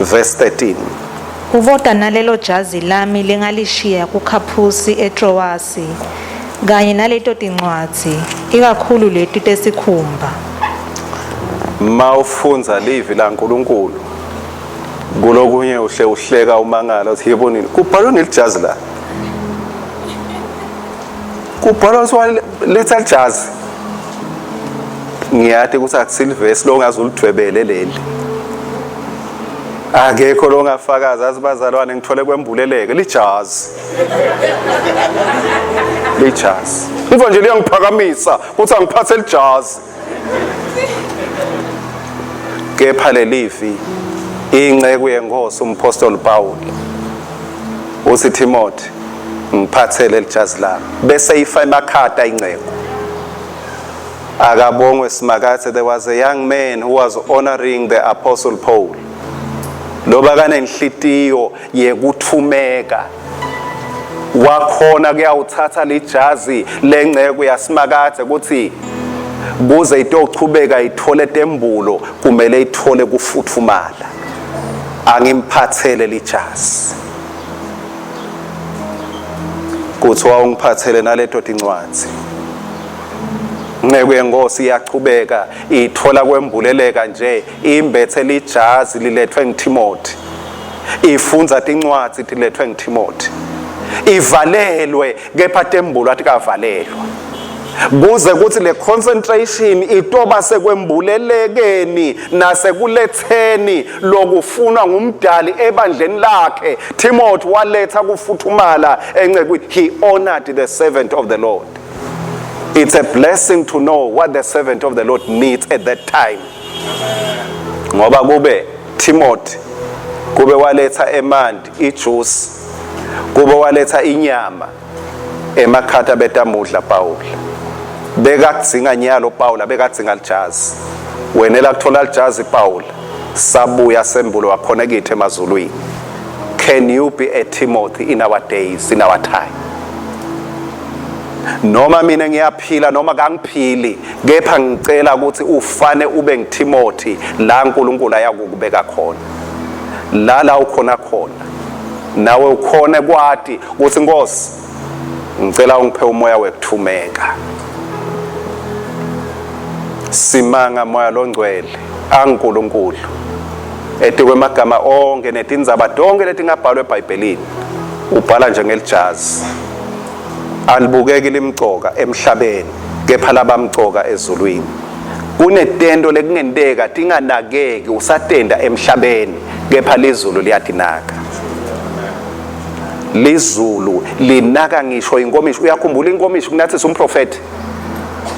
verse 13. Uvota nalelo jazi lami lengalishiya kuKhaphusi eTrowasi kanye naleto tincwadzi, ikakhulu leti tesikhumba. Mawufundza livi laNkulunkulu kulokunye uhle uhleka umangala uthi yebo nini kubhalwe ngelijazi la. Kubhalwa kuthiwa letha lijazi. Ngiyati ukuthi akusilivesi longaze ulidwebele leli. Akekho longafakaza athi bazalwane ngithole kwembuleleke lijazi. Lijazi. Umva nje liyangiphakamisa ukuthi angiphathe lijazi. Kepha lelivi inceku yenkosi umpostoli Paul uthi Timothy ngiphathele lijazi lami bese ifa emakhata inceku. Akabongwe Simakathe, there was a young man who was honoring the apostle Paul. Loba kanenhlitiyo yekuthumeka wakhona kuyawuthatha lijazi lenceku yaSimakathe ukuthi kuze itochubeka ithole tembulo kumele ithole kufuthumala. Angimphathele lijazi. Kuthiwa ungiphathele naleto tincwadzi. Nceku yenkosi iyachubeka ithola kwembuleleka nje imbethe lijazi lilethwe nguTimothy. Ifundza tincwadzi tilethwe nguTimothy. Ivalelwe kepha tembulwa tikavalelwa. Kuze kuthi le concentration itoba sekwembulelekeni nasekuletheni lokufunwa ngumdali ebandleni lakhe. Timothy waletha kufuthumala encekwini. He honored the servant of the Lord. It's a blessing to know what the servant of the Lord needs at that time. Ngoba kube Timothy kube waletha emanti ijuice kube waletha inyama emakhata betamudla Paul. Bekadzinga nyalo Paul bekadzinga lijazi. Wenela kuthola lijazi Paul sabuya sembulo wakhona kithi emazulwini. Can you be a Timothy in our days, in our time? Noma mina ngiyaphila noma kangiphili kepha ngicela ukuthi ufane ube nguTimothy la uNkulunkulu ayakukubeka khona. La la ukhona khona. Nawe ukhone kwati ukuthi Nkosi ngicela ungiphe umoya wekuthumeka. Simanga moya longcwele aNkulunkulu etikwemagama onke netindzaba tonke letingabhalwa eBhayibhelini ubhala nje ngelijazi. Alibukeki limcoka emhlabeni kepha labamcoka ezulwini. Kunetento lekungenteka tinganakeki usatenda emhlabeni kepha lizulu liyatinaka. Lizulu linaka ngisho inkomishi. Uyakhumbula inkomishi kunathisa umprofeti?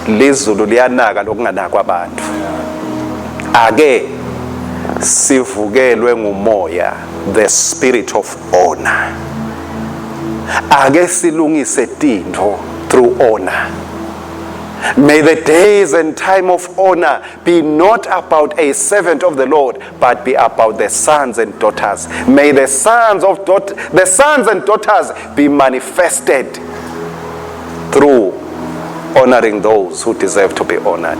Lizulu liyanaka lokunganakwa abantu. Ake sivukelwe ngumoya, the spirit of honor. Ake silungise tintfo through honor. May the days and time of honor be not about a servant of the Lord, but be about the sons and daughters. May the sons of the sons and daughters be manifested through honoring those who deserve to be honored.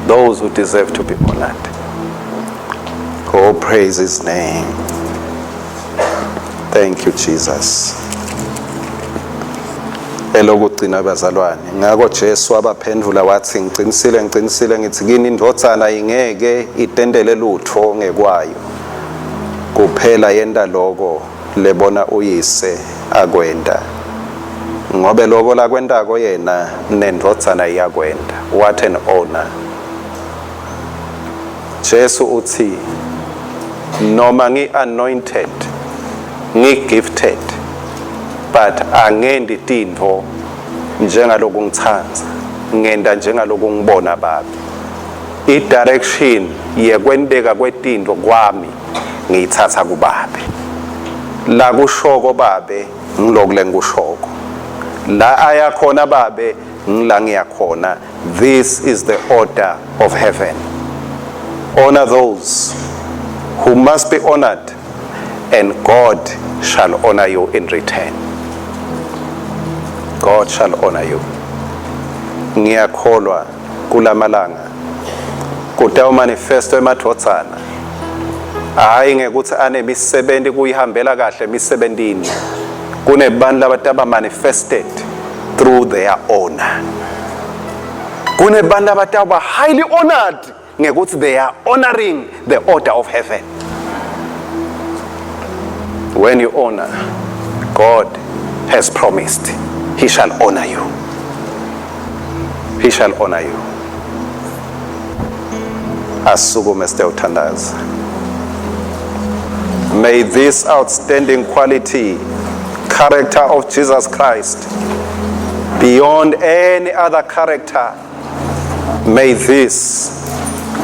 Those who deserve to be honored. Oh, praise his name. Thank you, Jesus. Elokugcina bazalwane. Ngakho Jesu wabaphendula wathi, ngiqinisile ngiqinisile ngithi kini indvodzana ingeke itendele lutho ngekwayo. Kuphela yenta lokho lebona uyise akwenta. Ngobe lokho lakwentako yena nendvodzana iyakwenta. What an honor. Jesu uthi noma ngi-anointed ngi-gifted but angendi tintfo njengaloku ngitsandza ngenda njengaloku ngibona babe. I-direction yekwenteka kwetintfo kwami ngiyithatha kubabe. La kushoko babe ngiloku lengikushoko. La aya khona babe ngila ngiyakhona. This is the order of heaven. Honor those who must be honored, and God shall honor you in return. God shall honor you. Ngiyakholwa kulamalanga kutawumanifesto emadvodzana, hhayi ngekuthi anemisebenti kuyihambela kahle emisebentini. Kunebantu labataba manifested through their honor. Kunebantu labatawuba highly honored ngekuthi they are honoring the order of heaven. When you honor, God has promised he shall honor you. He shall honor you. Asukume sitewuthandaza. May this outstanding quality, character of Jesus Christ, beyond any other character, may this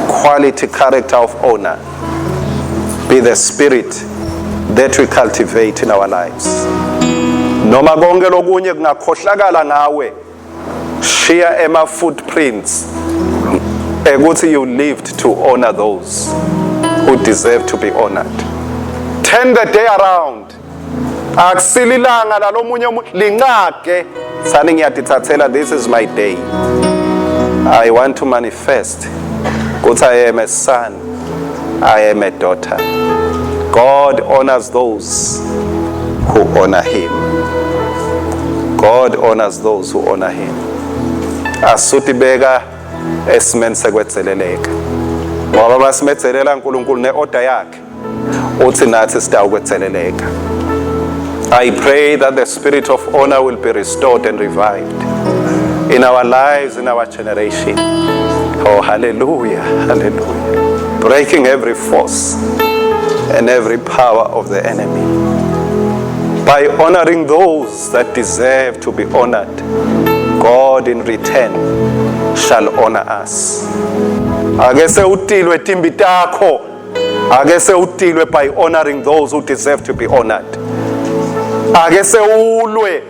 quality character of honor be the spirit that we cultivate in our lives. Noma konke lokunye kungakhohlakala ngawe, shiya ema footprints ekuthi you lived to honor those who deserve to be honored. Turn the day around. Akusililanga lalomunye umuntu, lincage sani ngiyatithathela, this is my day. I want to manifest ukuthi I am a son, I am a daughter. God honors those who honor him. God honors those who honor him. Asutibeka esimeni sekwedzeleleka, ngoba masimedzelela uNkulunkulu neorder yakhe, uthi nathi sitawukwedzeleleka. I pray that the spirit of honor will be restored and revived in our lives, in our generation. Oh, hallelujah, hallelujah. Breaking every force and every power of the enemy. By honoring those that deserve to be honored, God in return shall honor us. Ake sewutilwe timbi takho, ake sewutilwe by honoring those who deserve to be honored. Ake sewulwe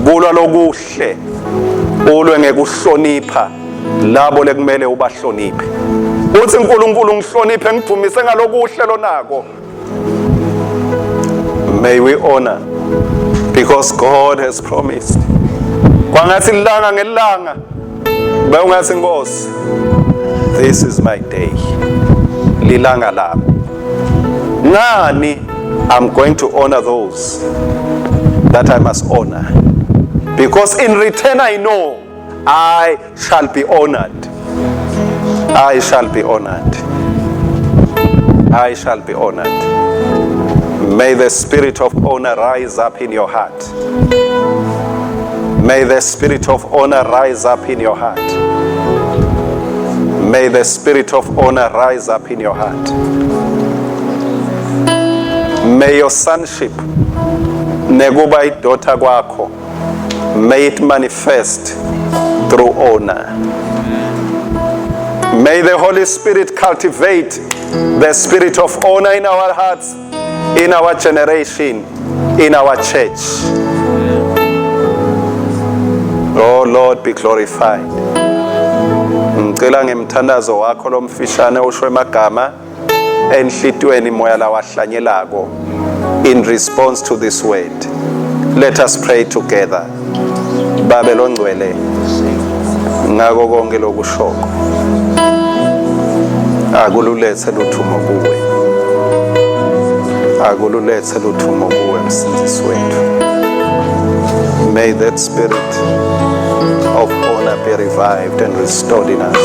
kulwa lokuhle, ulwe ngekuhlonipha labo lekumele ubahloniphe. Uthi uNkulunkulu ngihloniphe, ngidumise ngalokuhle lonako. May we honor because God has promised. Kwangathi ilanga ngelanga bewungathi Nkosi, this is my day, lilanga lami. Ngani? I'm going to honor those that I must honor, because in return I know I shall be honored. I shall be honored. I shall be honored. May the spirit of honor rise up in your heart. May the spirit of honor rise up in your heart. May the spirit of honor rise up in your heart. May your sonship nekuba idaughter kwakho, may it manifest through honor. May the Holy Spirit cultivate the spirit of honor in our hearts, in our generation, in our church. Oh Lord, be glorified. Ngicela ngemthandazo wakho lomfishane usho emagama enhlitweni moya lawahlanyelako in response to this word. Let us pray together. Babe longcwele, ngako konke lokushoko akululethe luthumo kuwe, akululethe luthumo kuwe msindisi wethu. May that spirit of honor be revived and restored in us.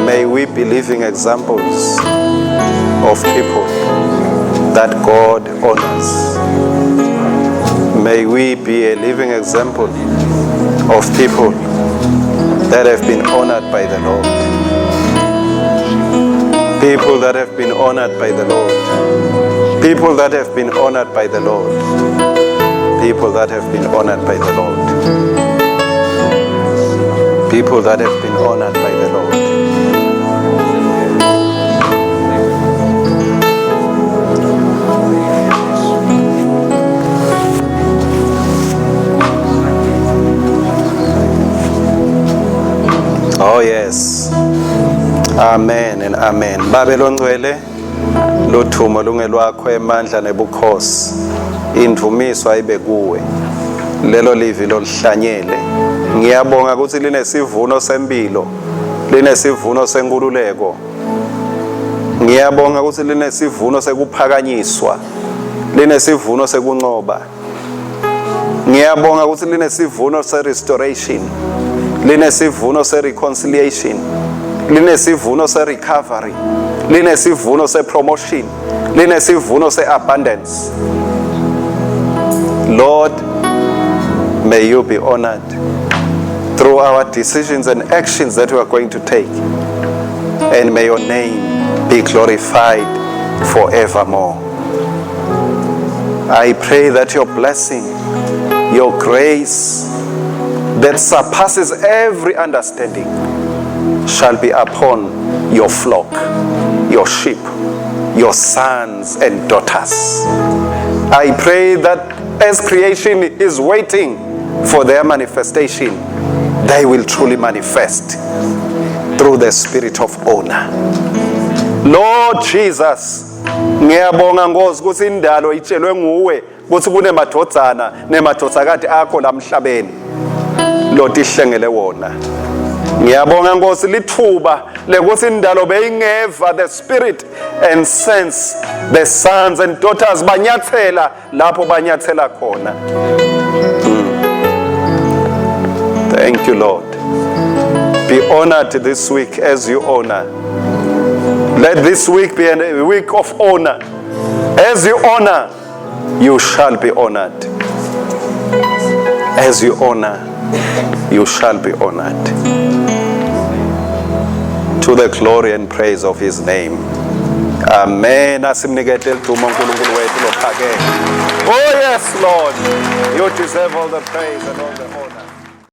May we be living examples of people that God honors. May we be a living example of people that have been honored by the Lord. People that have been honored by the Lord. People that have been honored by the Lord. People that have been honored by the Lord. People that have been honored by the Lord. Oh yes. Amen and amen. Babe longcwele, luthumo lungelwakho emandla nebukhosi. Indumiso ayibe kuwe. Lelo livi lolihlanyele Ngiyabonga ukuthi linesivuno sempilo, linesivuno senkululeko. Ngiyabonga ukuthi linesivuno sekuphakanyiswa, linesivuno sekunqoba. Ngiyabonga ukuthi linesivuno se-restoration, linesivuno se-reconciliation, linesivuno se-recovery, linesivuno se-promotion, linesivuno se-abundance. Lord, may you be honored through our decisions and actions that we are going to take. And may your name be glorified forevermore. I pray that your blessing, your grace that surpasses every understanding shall be upon your flock, your sheep, your sons and daughters. I pray that as creation is waiting for their manifestation, they will truly manifest through the spirit of honor. Lord Jesus, ngiyabonga Nkosi ukuthi indalo itshelwe nguwe ukuthi kunemadvodzana nemadvodzakati akho lamhlabeni lotihlengele wona. Ngiyabonga Nkosi lithuba lekuthi indalo beyingeva the spirit and sense the sons and daughters banyathela lapho banyathela khona. Thank you, Lord. Be honored this week as you honor. Let this week be a week of honor. As you honor, you shall be honored. As you honor, you shall be honored. To the glory and praise of his name. Amen. Asimnikete lidumo uNkulunkulu wethu lophakeme. Oh yes, Lord. You deserve all the praise and all the